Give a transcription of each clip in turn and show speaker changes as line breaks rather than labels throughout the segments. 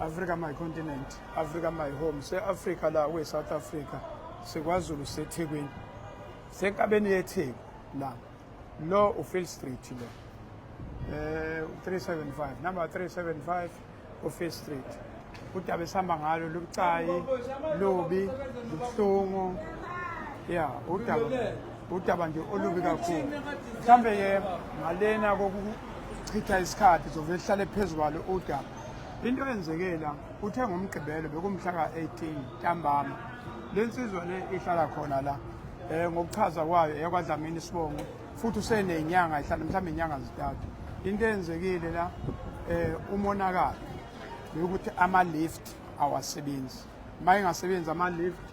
Africa my continent, Africa my home. Se-Africa la kwe-South Africa, sikwaZulu seThekwini. Senkabeni yeTheku la. Lo uField Street lo. 375, number 375 uField Street. Udaba esihamba ngalo lubucayi, lubi, lubuhlungu. Yeah, udaba nje olubi kakhulu. Mhlambe ke ngalena kokuchitha isikhathi zovele sihlale phezu kwalo udaba. Into eyenzeke la uthe ngoMgqibelo bekumhla ka-18 ntambama. Le nsizwa le ihlala khona la ngokuchaza kwayo eyakwaDlamini isibongo futhi usenenyanga ihlala mhlawumbe inyanga zintathu. Into eyenzekile la umonakalo bekuthi ama-lift awasebenzi. Uma engasebenzi ama-lift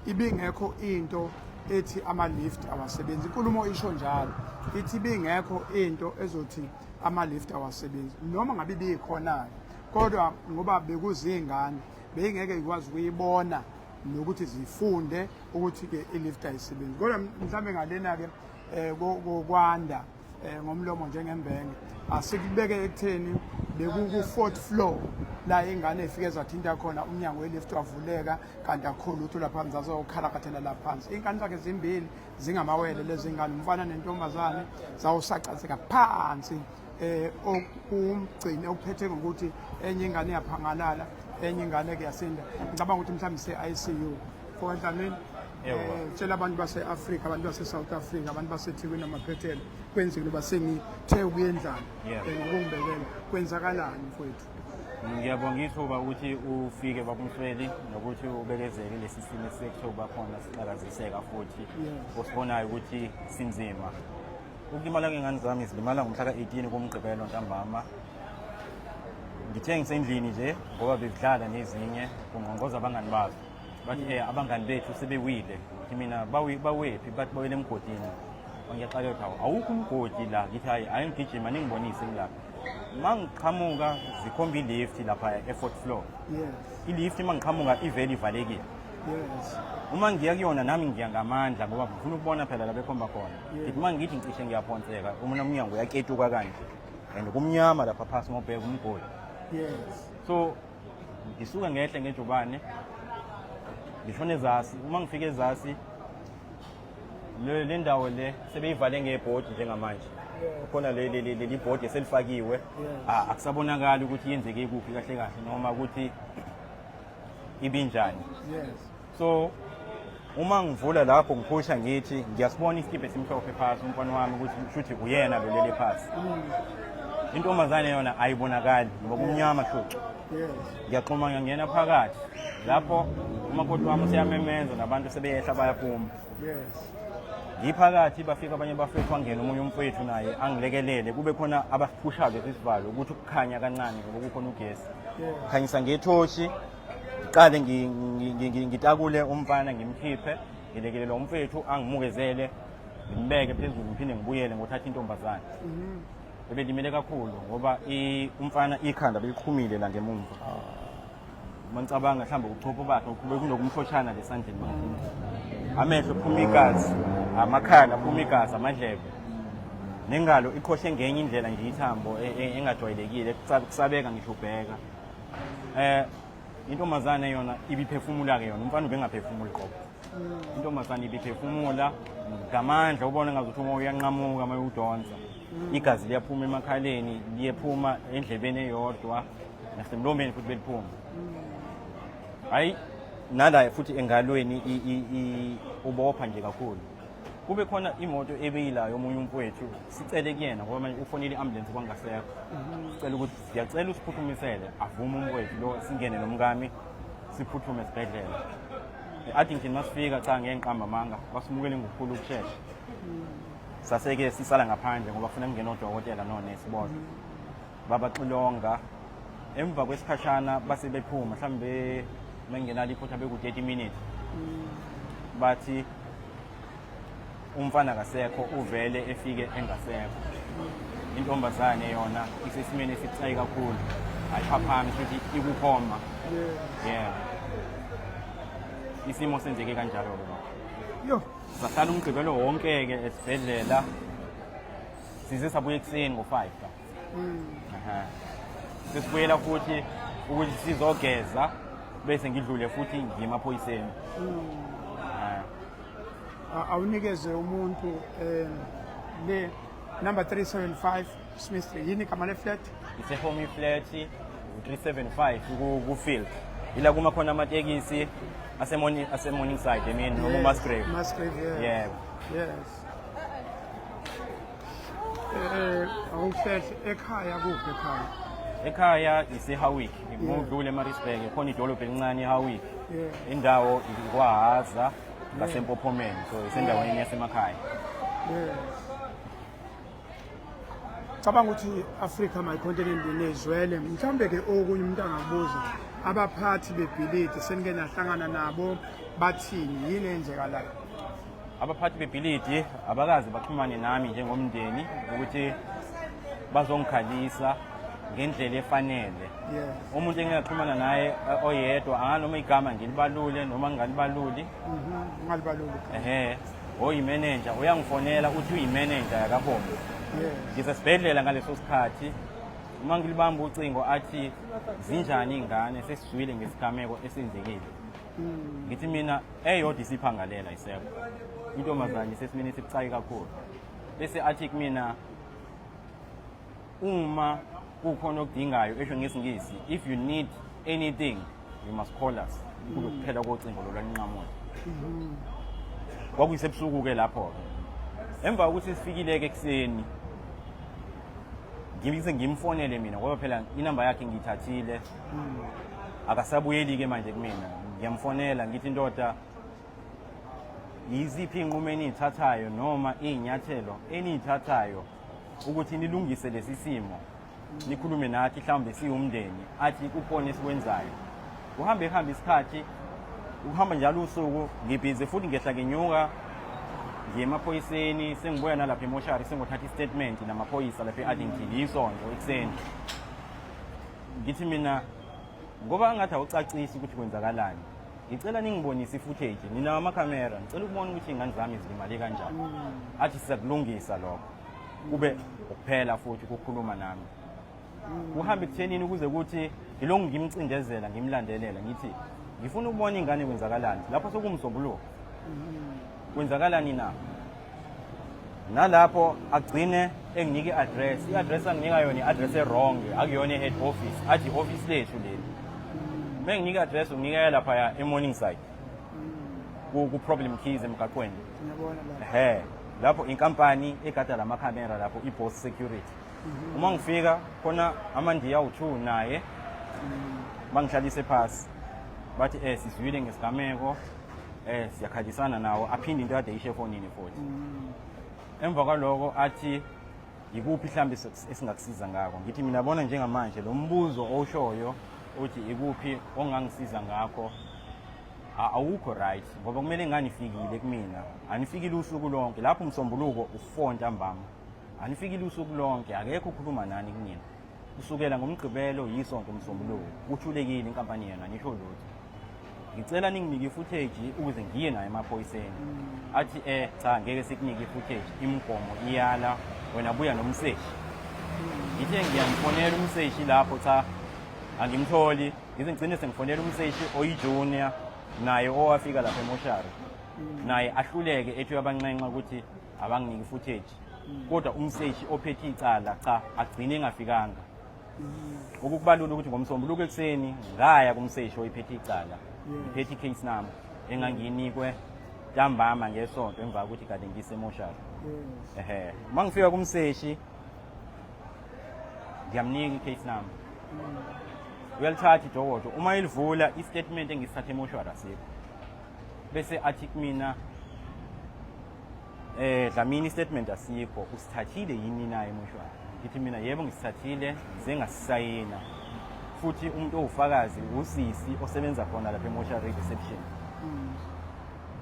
ibingekho into ethi ama-lift awasebenzi. Inkulumo isho njalo, ithi ibingekho into ezothi ama-lift awasebenzi noma ngabe ibikhona-ke, kodwa ngoba bekuzingane beyingeke ikwazi ukuyibona nokuthi zifunde ukuthi-ke i-lift ayisebenzi. Kodwa mhlawumbe ngalena-ke kokwanda ngomlomo njengembenge asikubeke ekutheni bekuku-fourth floor la ingane ifike zathinta khona umnyango we-lift wavuleka, kanti akukho lutho lapha phansi, zazokhalakathela la phansi. Iy'ngane zakhe zimbili zingamawele lezi ngane, umfana nentombazane, zawusacazeka phansi okumgcine okuphethe ngokuthi enye ingane yaphangalala, enye ingane kuyasinda. Ngicabanga ukuthi mhlawumbe se-ICU. Mfoka Dlamini, tshela abantu base-Afrika, abantu base-South Africa, abantu baseThekwini namaphethelo, kwenzekile uba sengithe ukuyendlala ngokungibekela, kwenzakalani mfowethu?
Ngiyabonga ithuba ukuthi ufike babumsweli nokuthi ubekezele lesi simo esekuthe khona sixakaziseka futhi osibonayo ukuthi sinzima. Ukulimala kwey'ngane zami zilimala ngomhla ka-18 kuMgqibelo ntambama. Ngithe ngisendlini nje ngoba bezidlala nezinye, kungqongqoza abangani bazo. Bathi abangani bethu sebewile. Ngithi mina bawephi? Bathi bawele emgodini. Ngiyaxakeka ukuthi hawu, awukho umgodi la. Ngithi hayi, ake ngigijima ningibonise ngilapha. Uma ngiqhamuka zikhomba i-lift lapha e-fourth floor. I-lift uma ngiqhamuka ivele ivalekile. Uma ngiya kuyona nami ngiya ngamandla ngoba ngifuna ukubona phela la bekhomba khona. Ngithi uma ngithi ngicishe ngiyaphonseka, umuntu umnyango uyaketuka kanje. And kumnyama lapha phasi ngobheka umgodi. So ngisuke ngehle ngejubane ngishone ezasi. Uma ngifika ezasi le ndawo le sebeyivale ngebhodi njengamanje. Khona leli bhodi eselifakiwe, akusabonakali ukuthi yenzeke kuphi kahle kahle noma ukuthi ibinjani. So uma ngivula lapho ngiphusha ngithi ngiyasibona isikibha esimhlophe phasi, umfana wami ukuthi shuthi uyena lo lele phasi. Intombazane yona ayibonakali ngoba kumnyama shucu. Ngiyaxhuma ngiyangena phakathi lapho umakoti wami useyamemeza nabantu sebeyehla bayaphuma. Ngiphakathi bafika abanye bafethu, angena omunye umfowethu naye angilekelele, kube khona abasiphushayo isivalo ukuthi ukukhanya kancane ngoba kukhona ugesi. Khanyisa ngethoshi, ngiqale ngitakule umfana ngimkhiphe, ngilekelele umfethu angimukezele, ngimbeke phezulu, ngiphinde ngibuyele ngothatha intombazane. Bebelimele kakhulu ngoba umfana ikhanda beliqhumile la ngemumva. Uma ngicabanga mhlawumbe ubuchopho bakhe bekunokumhloshana lesandleni manje. Amehlo phuma igazi, amakhala aphuma igazi, amadlebe. Nengalo iqhoshe ngenye indlela nje ithambo engajwayelekile, kusabeka ngisho ubheka. Intombazane yona ibiphefumula ke yona, umfana ubengaphefumuli qobo. Intombazane ibiphefumula ngamandla, ubona ngazuthi uma uyanqamuka uma udonsa. Igazi liyaphuma emakhaleni, liyephuma endlebeni eyodwa nasemlomeni futhi beliphuma. Hayi nala futhi engalweni ubopha nje kakhulu. Kube khona imoto ebeyilayo omunye umfowethu, sicele kuyena ngoba manje ufonile i-ambulance kwangasekho. Sicela ukuthi siyacela usiphuthumisele, avume umfowethu lo, singene nomkami siphuthume esibhedlela. E-Addington masifika, cha ngeke ngiqambe amanga, basimukele ngokukhulu ukushesha. Saseke sisala ngaphandle ngoba kufanele kungene odokotela nonesi bodwa. Babaxilonga emva kwesikhashana base bephuma, mhlawumbe mengenalo iphutha beku-30 minutes. Bathi umfana kasekho, uvele efike engasekho. Intombazane yona isesimeni esibucayi kakhulu, ayiphaphami futhi ikukhoma. Yeah, isimo senzeke kanjalo-ke baba.
Yo.
Sahlala uMgqibelo wonke-ke esibhedlela, size sabuya ekuseni ngo-5. Aha. Sesibuyela futhi ukuthi sizogeza bese ngidlule futhi ngiye emaphoyiseni.
Awunikeze umuntu le number 375 Smith Street. Yini igama le flat?
Ise-home flat 375 ku-field. Ila kuma khona amatekisi ase-Morningside emini noma uMusgrave.
Musgrave, yeah.
Yebo.
Yes. Awuhlehle ekhaya kuphi ekhaya?
Ekhaya ise-Howick, ngudlule eMaritzburg, khona idolobha elincane eHowick. Indawo ikwaHaza ngaseMpophomeni, so isendaweni yasemakhaya.
Yes. Cabanga ukuthi Africa my continent nezwele mhlawumbe ke okunye umuntu angakubuza abaphathi bebhilidi senike nahlangana nabo bathini yini eyenzekalayo?
Abaphathi bebhilidi abakaze baxhumane nami njengomndeni ukuthi bazongikhalisa ngendlela efanele. Umuntu engingaxhumana naye oyedwa anganoma igama ngilibalule noma ngingalibaluli.
Ungalibaluli.
Ehhe. Oyimenenja uyangifonela uthi uyimenenja yakaHome. Ngisesibhedlela ngaleso sikhathi uma ngilibamba ucingo athi zinjani iy'ngane sesizwile ngesigameko esenzekile. Ngithi mina eyodwa isiphangalela isekho. Intombazane isesimeni esibucayi kakhulu. Bese athi kumina uma kukhona okudingayo esho ngesiNgisi if you need anything you must call us. Kube kuphela kocingo lolu alinqamula. Kwakuyisebusuku-ke lapho-ke. Emva kokuthi sifikile-ke ekuseni ngibise ngimfonele mina ngoba phela inamba yakhe ngiyithathile. Akasabuyeli-ke manje kumina. Ngiyamfonela ngithi ndoda yiziphi iy'nqumo eniy'thathayo noma iy'nyathelo eniy'thathayo ukuthi nilungise lesi simo nikhulume nathi mhlawumbe siwumndeni athi kukhona esikwenzayo. Kuhambe kuhambe isikhathi ukuhamba njalo usuku ngibhizi futhi ngehla ngenyuka ngiye emaphoyiseni sengibuya nalapha emoshari sengothatha istatement namaphoyisa lapha e-Addington yisonto ekuseni. Ngithi mina ngoba angathi awucacisi ukuthi kwenzakalani ngicela ningibonise i-footage ninawo amakhamera ngicela ukubona ukuthi iy'ngane zami zilimale kanjani. Athi sizakulungisa lokho kube ukuphela futhi ukukhuluma nami. Kuhambe kuthenini ukuze kuthi ngilokhu ngimcindezela ngimlandelela ngithi ngifuna ukubona ingane kwenzakalani lapho sekumsombuluko kwenzakalani na. Nalapho agcine enginika i-address, i-address anginika yona i-address e-wrong, akuyona i-head office, athi i-office lethu leli. Uma enginika i-address unginika laphaya e-Morningside ku-problem keys emgaqweni.
Ngiyabona lapho.
Ehhe, lapho inkampani egada lamakhamera lapho i-Boss Security. Uma ngifika khona amandiya awu-2 naye bangihlalise phasi bathi sizwile ngesigameko siyakhalisana nawo aphinde into kade isho efonini futhi. Emva kwaloko athi ikuphi mhlambe esingakusiza ngakho. Ngithi mina bona njengamanje lo mbuzo owushoyo uthi ikuphi ongangisiza ngakho awukho right ngoba kumele nganifikile kumina. Anifikile usuku lonke lapho umsombuluko u4 ntambama. Anifikile usuku lonke akekho ukhuluma nani kunina. Kusukela ngomgqibelo yisonto umsombuluko kuthulekile inkampani yenu anisho lutho. Ngicela ninginike i-footage ukuze ngiye nayo emaphoyiseni. Athi cha ngeke sikunike i-footage imigomo iyala wena buya nomseshi. Ngithe ngiyamfonela umseshi lapho cha angimtholi ngize ngigcine sengifonela umseshi oyi-junior naye owafika lapha emoshari naye ahluleke ethi uyabanxenxa ukuthi abanginike i-footage kodwa umseshi ophethe icala cha agcine engafikanga. Ukukubalula ukuthi ngomsombuluko ekuseni ngaya kumseshi oyiphethe icala ngiphethe i-case number engangiyinikwe ntambama ngesonto emva kokuthi kade ngisemoshari. Ehhe, uma ngifika kumseshi ngiyamnika i-case number. Uyalithatha idokodo uma elivula i-statement engisithathe emoshwari asikho. Bese athi kumina Dlamini i-statement asikho usithathile yini na emoshwari? Ngithi mina yebo ngisithathile ngize ngasisayina. Futhi umuntu owufakazi usisi osebenza khona lapha emoshwari reception.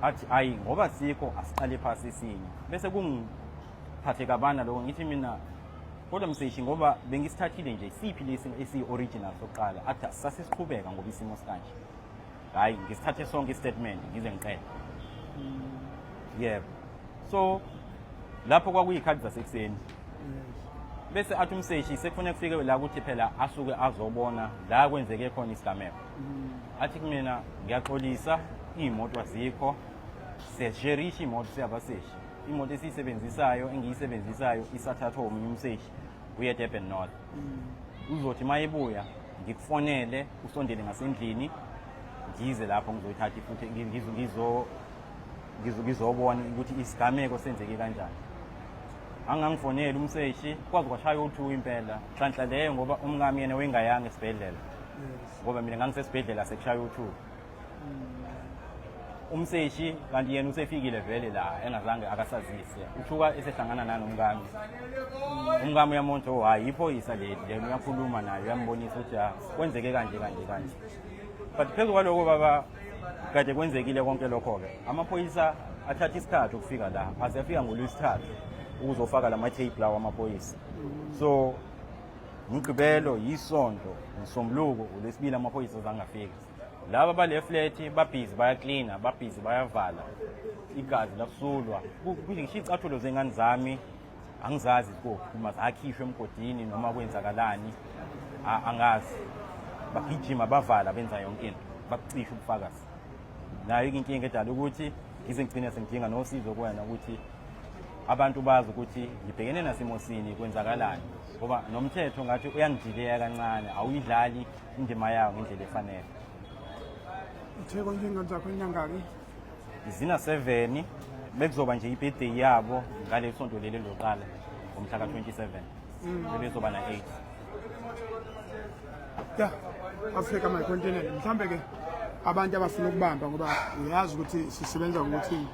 Athi ayi ngoba sikho asiqale phasi esinye. Bese kungiphathe kabana lokho ngithi mina kodwa mseshi ngoba bengisithathile nje siphi lesi esiyi-original sokuqala athi sasisiqhubeka ngoba isimo sikanje. Hayi ngisithathe sonke i-statement ngize ngiqede. Yebo. So lapho kwakuyikhathi zasekuseni. Bese athi umseshi sekufanele kufike la ukuthi phela asuke azobona la kwenzeke khona isigameko. Athi kumina ngiyaxolisa iy'moto azikho, siyasherisha imoto siyabaseshi. Imoto esiyisebenzisayo engiyisebenzisayo isathathwa omunye umseshi uye eDurban North. Uzothi uma ebuya ngikufonele usondele ngasendlini ngize lapho ngizoyithatha futhi ngizobona ukuthi isigameko senzeke kanjani. Angangifoneli umseshi kwaze kwashaya u-two impela nhlanhla leyo ngoba umkami yena wengayanga esibhedlela ngoba mina ngangisesibhedlela sekushaya u-two. Umseshi kanti yena usefikile vele la engazange akasazise uthuka esehlangana nanomkami. Umkami uyamonta, oh hhayi iphoyisa leli, yena uyakhuluma naye uyambonisa ukuthi ah, kwenzeke kanje kanje kanje. But phezu kwaloko baba kade kwenzekile konke lokho-ke, amaphoyisa athatha isikhathi ukufika la, aze afika ngolwesithathu ukuzofaka la ma-tape lawo amaphoyisa. So Mgqibelo, yisonto, Msombuluko, uLwesibili amaphoyisa azange afike. Laba bale flat babhizi bayaklina, babhizi bayavala. Igazi lakusulwa. Ngisho iy'cathulo zey'ngane zami angizazi zikuphi, uma zakhishwa emgodini noma kwenzakalani angazi. Bagijima bavala benza yonke into, bakucisha ubufakazi. Nayo inkinga edala ukuthi ngize ngigcine sengidinga nosizo kuwena ukuthi abantu bazi ukuthi ngibhekene nasimo sini kwenzakalani, ngoba nomthetho ngathi uyangidileya kancane, awuyidlali indima yawo ngendlela efanele.
Uthe konje ingane zakho inyangaki?
Zina 7 bekuzoba nje i-birthday yabo ngale sonto leli loqala ngomhla ka-27 bebezoba na 8.
Ya, Africa my continent. Mhlambe ke abantu abafuna ukubamba ngoba uyazi ukuthi sisebenza ngokuthi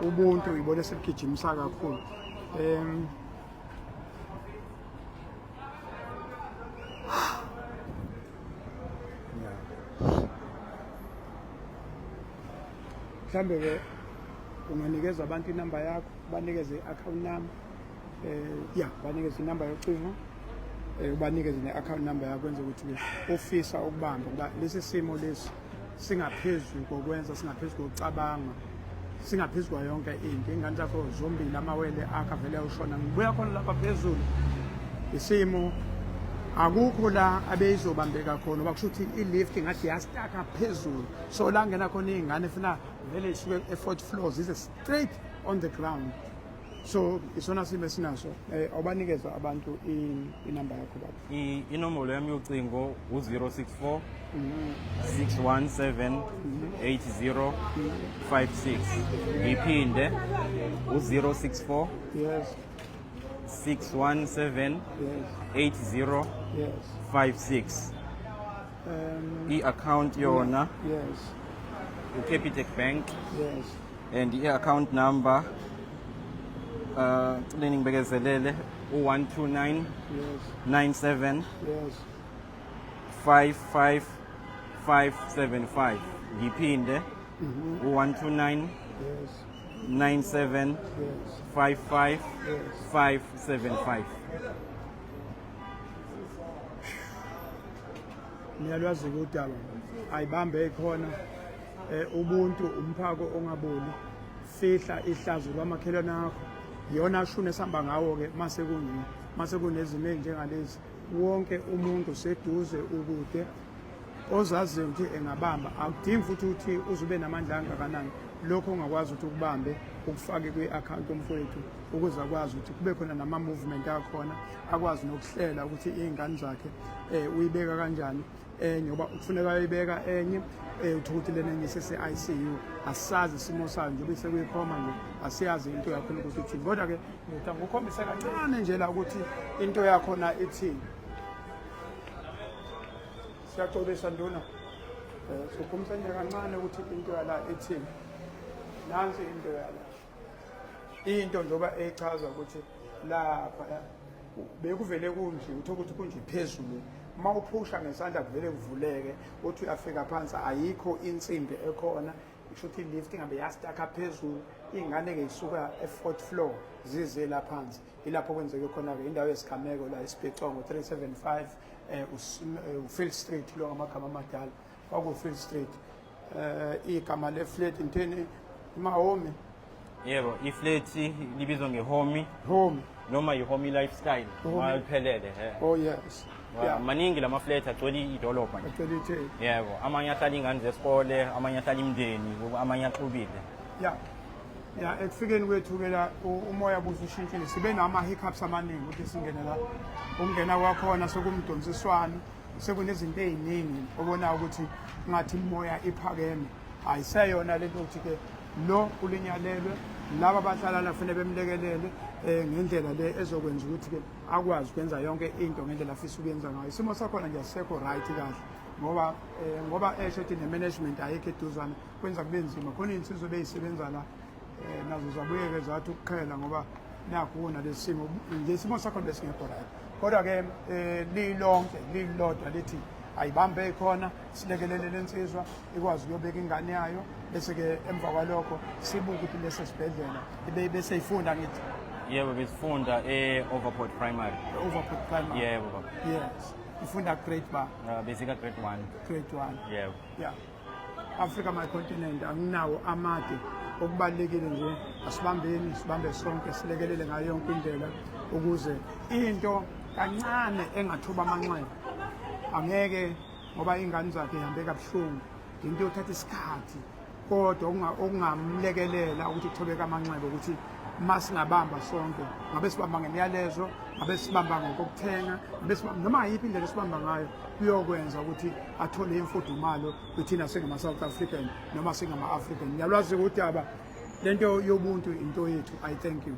ubuntu ibona esibugijimisa kakhulu. Mhlambe ke unganikeza abantu inamba yakho, banikeze i-account number. Ya, banikeze inamba yocingo. Ubanikeze ne-account number yakho kwenze ukuthi ke ufisa ukubamba ngoba lesi simo lesi singaphezu kokwenza, singaphezu kokucabanga, singaphezu kwayo yonke into. Ingane zakho zombili amawele akho avele ayoshona. Ngibuya khona lapha phezulu isimo akukho la abeyizobambeka khona ngoba kusho ukuthi i-lift ngathi yastaka phezulu, so la ngena khona iy'ngane funa vele isuke e-fourth floor zize straight on the ground. So isona simo esinaso. Awubanikeza abantu inamba yakho baba.
Inombolo yami yocingo u-064 617 8056. Ngiphinde u-064 617 8056. I-account yona uCapitec Bank. And i-account number cela ngibekezelele u-129 97 55575. Ngiphinde u-129 97 55575.
Niyalwazi-ke udaba ayibambe ikhona. Ubuntu umphako ongaboli, fihla ihlazo kwamakhelwane akho. Iyona shuni esihamba ngawo-ke mase kunje, mase kunezimo ey'njengalezi. Wonke umuntu seduze ukude ozaziyo ukuthi engabamba, akudingi futhi ukuthi uze ube namandla angakanani. Lokho ongakwazi ukuthi ukubambe ukufake kwi-akhawunti yomfowethu ukuze akwazi ukuthi kube khona nama-movement akhona, akwazi nokuhlela ukuthi iy'ngane zakhe uyibeka kanjani enye, ngoba kufuneka ayibeka enye uthola ukuthi lena enye isese-ICU, asisazi isimo sayo njengoba isekuyikhoma nje, asiyazi into yakhona ukuthi ithini. Kodwa-ke ngithi angikukhombise kancane nje la ukuthi into yakhona ithini. Siyaxolisa nduna, sikhombisa nje kancane ukuthi into yala ithini. Nansi into yala, into njengoba echaza ukuthi lapha bekuvele kunje, uthola ukuthi kunje phezulu, uma uphusha ngesandla kuvele kuvuleke, uthi uyafika phansi ayikho insimbi ekhona, isho ukuthi i-lift ingabe yastaka phezulu. Iy'ngane-ke isuka e-fourth floor zize la phansi, ilapho kwenzeke khona-ke indawo yesigameko la eSibhicongo 375 uField Street, lo ngamagama amadala kwaku-Field Street. Igama le-flat inteni, imahomi?
Yebo, iflethi libizwa ngehomi.
Homi.
Noma i-homie lifestyle
Homie.
maliphelele he.
Oh yes.
Yeah. Maningi lama flat agcwele idolobha nje.
Agcwele iTheku.
Yebo, amanye ahlala ingane zesikole, amanye ahlala imindeni, amanye axubile.
Yeah. Ya, ekufikeni kwethu ke la umoya busushintshile, sibe nama hiccups amaningi ukuthi singene la. Ukungena kwakhona sekumdonsiswano, sekunezinto eziningi obonayo ukuthi ngathi imoya iphakeme. Ayiseyona lento ukuthi ke lo ulinyalelwe, laba abahlala la kufanele bemlekelele ngendlela le ezokwenza ukuthi ke akwazi ukwenza yonke into ngendlela afisa ukuyenza ngayo. Isimo sakhona nje asisekho right kahle ngoba ngoba esho ukuthi ne-management ayikho eduzane, kwenza kube nzima. Khona iy'nsizwa ebeyisebenza la nazo zabuyeke zathi ukuqhela ngoba nakhu kunalesi simo nje, isimo sakhona besingekho right. Kodwa-ke lilonke lilodwa lithi ayibambe ikhona, silekelele le nsizwa ikwazi ukuyobeka ingane yayo, bese-ke emva kwalokho sibuke ukuthi lesi sibhedlela ibe bese ifunda ngithi.
Yebo, besifunda e-Overport Primary.
Overport Primary.
Yebo baba.
Yes, ifunda grade ba?
Besika grade 1.
Grade 1.
Yebo.
Yeah. Africa my continent, anginawo amade. Okubalulekile nje asibambeni, sibambe sonke, silekelele ngayo yonke indlela ukuze into kancane engathuba amanxeba angeke, ngoba ingane zakhe ihambe kabuhlungu, into yothatha isikhathi, kodwa okungamlekelela ukuthi kuthobeke amanxeba ukuthi masingabamba sonke, ngabe sibamba ngemiyalezo, ngabe sibamba ngokokuthenga, ngabe sibamba noma yiphi indlela esibamba ngayo, kuyokwenza ukuthi athole imfudumalo kuthina singama-South African noma singama-African. Ngiyalwazi udaba lento yobuntu, into yethu. I thank you.